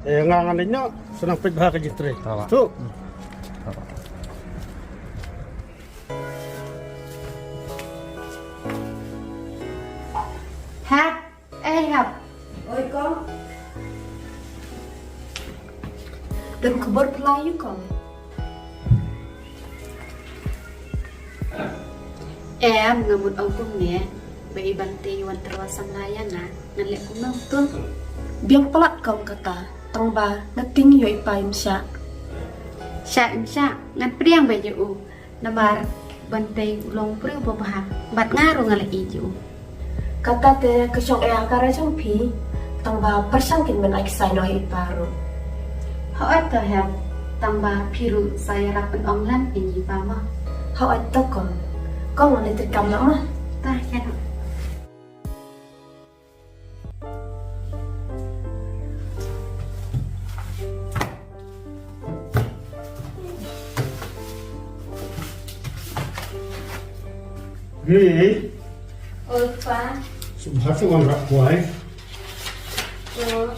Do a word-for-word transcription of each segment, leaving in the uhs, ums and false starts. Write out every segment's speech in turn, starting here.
Eh, nga ngan leit noh, sngewbha peit bha ka jingtrei. Tu. Hap, eh, Hap. Oi, Kong. Don khubor phi la ïoh, Kong? Em, nga mut ong kumne, ba i Bantei i wan tyrwa samla ïa nga, ngan leh kumno tu? Biang palat, Kong, kata, tang ba nga tieng ïoh i pa im shah. Shah im shah, ngan pdiang beit ïa u. Namar Bantei u long u briew ba bha, bad nga ruh nga la ïeit ïa u. Kata te ka shong ïa ka ra jong phi, tang ba pyrshang kin ban ai ksai noh ïa i pa ruh. Hooid to Hep, tang ba phi ruh sa ïarap pynong lang ïa i pa mo. Hooid to Kong. Kong, ngan leit treikam noh mo. Ta, ïa noh. Ni. Oi, Pa. Sngewbha shu wan rah kwai. Oh.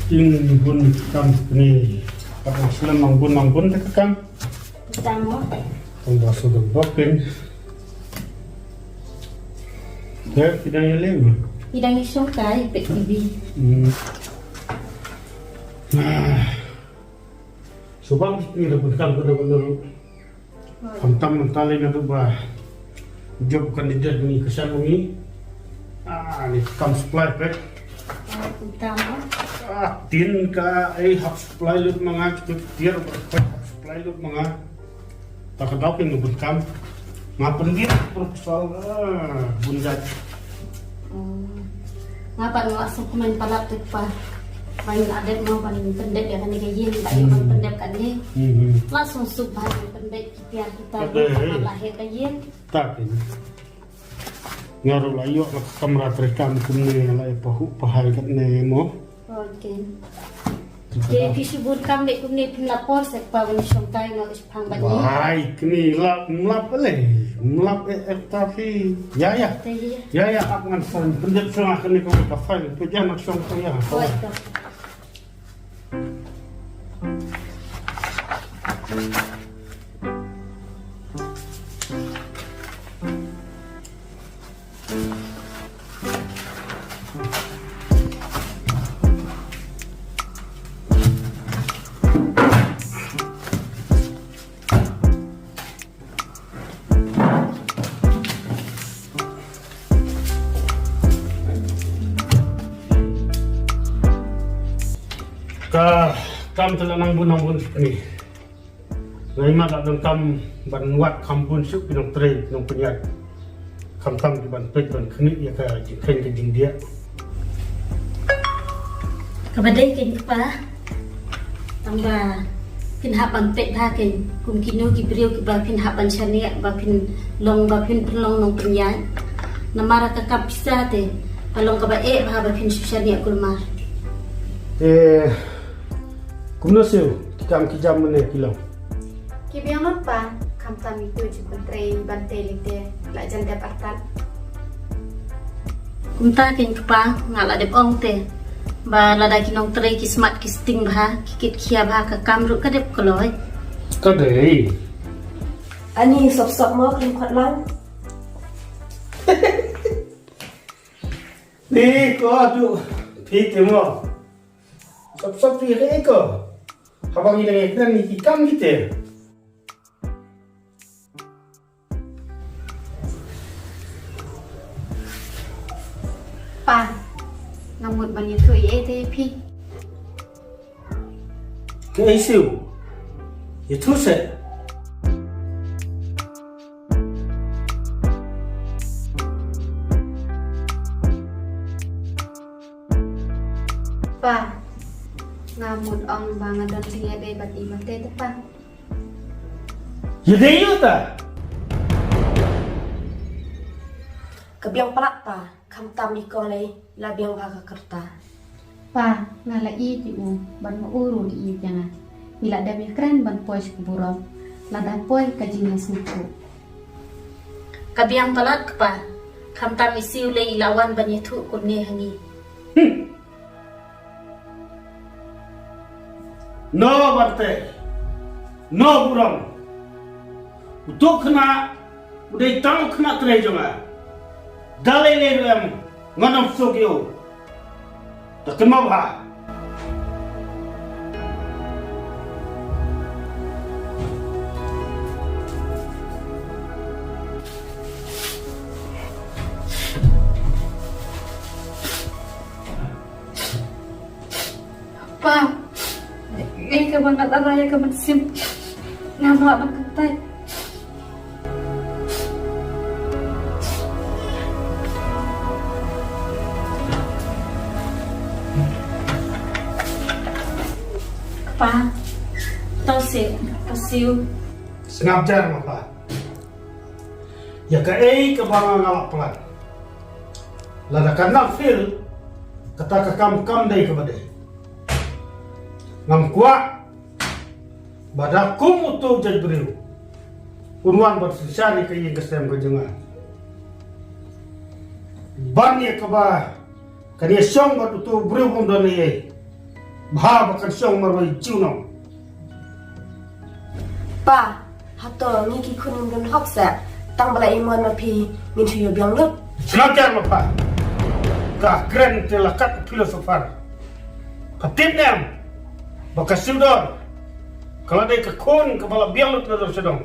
Kin bun kam ni. Ka slem mang bun, mang bun te ka kam. Tang mo. Tang ba shu dang bok pin. Ya, ki dang ïaleh mo? Ki dang ïashong kai, peit T V. Hmm. Ah. Shu bang ni da bun kam, bun kam. Khamtam mynta lei naduh ba job candidate ngi kyrshan ngi. Ah, ni kam supply peit. Khamtam. Ah, tin ka ei hap supply lut ma nga, ki tiar ba hap supply lut ma nga. Ta ka dok ïa nga bun kam. Nga pyndep proposal, ah, bun jait. Oh. Nga pat nga la sngewkmen palat te Pa. Ba ngi la dep mo ban pyndep ïa kane ka ïing, ba ïa ban pyndep kane. Hmm, hmm. La sngewsuk ba ngi pyndep ki tiar kita. Kata, ba la heh ka ïing. Ta ki. Nga ruh la ïoh la ka kamra treikam kumne, la ïa pahuh pahai katne mo. Okay. Te phi shu bun kam beit kumne phin la por seh Pa ban shong kai noh shaphang bad ngi. Wai, kine la mlap le. Mlap eh, eh, ta phi. Ya, ya. Te ya. Ya, ya, ap ngan san. Pyndep shong kane ka file. Phi jan shong kai ya. Wai, to. Ka kam te la nang bun nang bun ni. Nga i mat la donkam ban wad kham bun shuh ki nongtrei, ki nongpynïaid. Khamtam ki ban peit ban khmih ïa ka jingkheiñ ka jingdiah. Kaba dei keiñ kpa. Tang ba phin hap ban peit bha keiñ kum kino ki briew kiba phin hap ban shaniah ba phin long ba phin pynlong nongpynïaid. Namar ka kam pisa te ka long kaba eh bha ba phin shu shaniah kulmar. Te kumno siew ki kam ki jam mynne ki long? Ki biang noh Pa, khamtam ito jingpyntrei ban tei lynte la jan dep artat. Kumta keiñ kpa, nga la dep ong te ba lada ki nongtrei ki smat ki sting bha, ki kit khia bha, ka kam ruh ka dep kloi. Ka dei. Ani sop sop mo khlem khot lang. Ni ko tu phi te mo. Sop sop phi re ko. Haba ngi dang ïakren ngi ki kam ngi te. Pa, nga mut ban ïathuh ïa ei te ïa phi. Kaei siew? Ïathuh seh. Pa, nga mut ong ba nga don jingïadei bad i Bantei te Pa. Ïadei ïa uta? Ka biang palat Pa, khamtam i Kong lei la biang bha ka kyrta. Pa, nga la ïeit ïa u bad ma u ruh u ïeit ïa nga. Ngi la dep ïakren ban poi sha ka burom, lada poi ka jingïasngewthuh. Ka biang palat kpa, khamtam i siew lei i la wan ban ïathuh kumne ha ngi. No bante, no burom. Utu khynnah u dei tang u khynnah trei jong nga. Da lei lei ruh em, ngan ym suk ïa u. Da kynmaw bha. Pa, ïa kaba nga la rai ïa ka mynsiem, ngam lah ban kyntait. Pa, to seh, pa siew. Sngap jar ma pa. Ïa kaei kaba nga nga la plan. Lada kan nang fail, kata ka kam kam dei kaba dei. Ngam kwah ba da kum utu jait briew un wan ban synshar ïa ka ïing ka sem ka jong nga. Ban ïa kaba kan ïa shong bad utu u briew bym don ei ei. Bha ba kan shong marwei junom. Pa, hato ngi ki khun ngim don hok seh, tang ba la ïamon ma phi ngin shu ïa biang lut? Sngap jar ma pa. Ka kren te la kat philosopher. Ka tip ne em ba ka siew dor ka la dei ka khun kaba la biang lut na dor sha dong.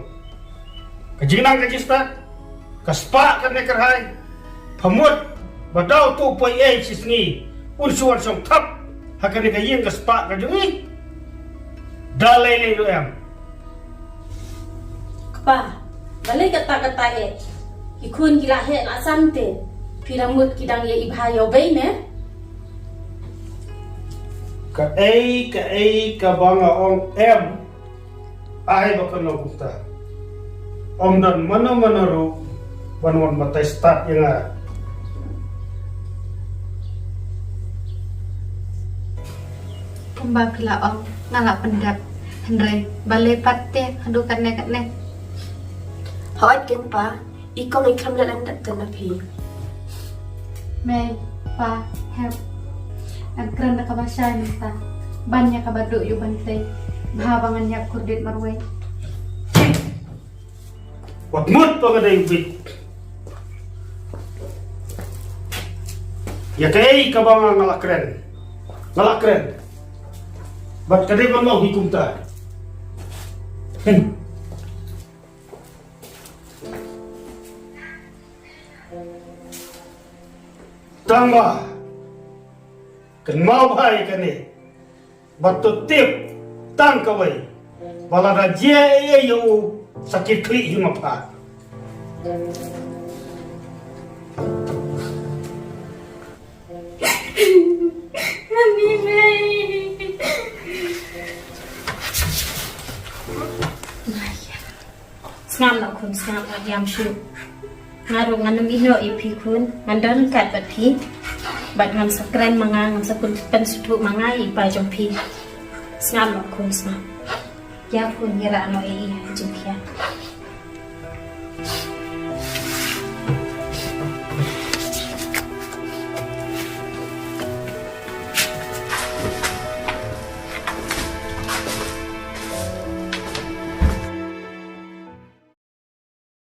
Ka jingnang ka jingstad, ka spah ka ne ka rhai. Pha mut ba da utu u poi ei shi sngi un shu wan shong thap ha kane ka ïing ka spah ka jong i? Da lei lei ruh em. Kpa, balei kata kata eh? Ki khun ki la heh la san te, phi la mut ki dang ïa i bha ïa u bei ne? Kaei kaei kaba nga ong em. Ai ba kan long kumta. Ym don mano mano ruh ban wan batai stad ïa nga. Kumba phi la ong nga la pyndep, hynrei balei pat te haduh katne katne? Hooid keiñ pa, i kong i khlem leh lyndet te na phi. Mei, pa, hep. Ngan kren da kaba shai mynta ban ïa kaba duh ïa u Bantei. Bha ba ngan ïap kordit marwei. Wat mut ba nga dei u bit. Ïa kaei kaba nga nga la kren, nga la kren. Bad ka dei ban long hi kumta. Hmm. Tang ba kynmaw bha ïa kane. Bad to tip tang kawei ba lada jia ei ei ïa u, sa kit khlieh hi ma pha. Mami mei. Sngap noh khun, sngap, ïam shuh. Nga ruh ngan ym ïehnoh ïa phi khun, ngan don ryngkat bad phi. Bad ngam sa kren ma nga, ngam sa pynsngewthuh ma nga ïa i pa jong phi. Sngap noh khun, sngap. Ïa khun, ïarap noh ïa i ha ka jingkhiah.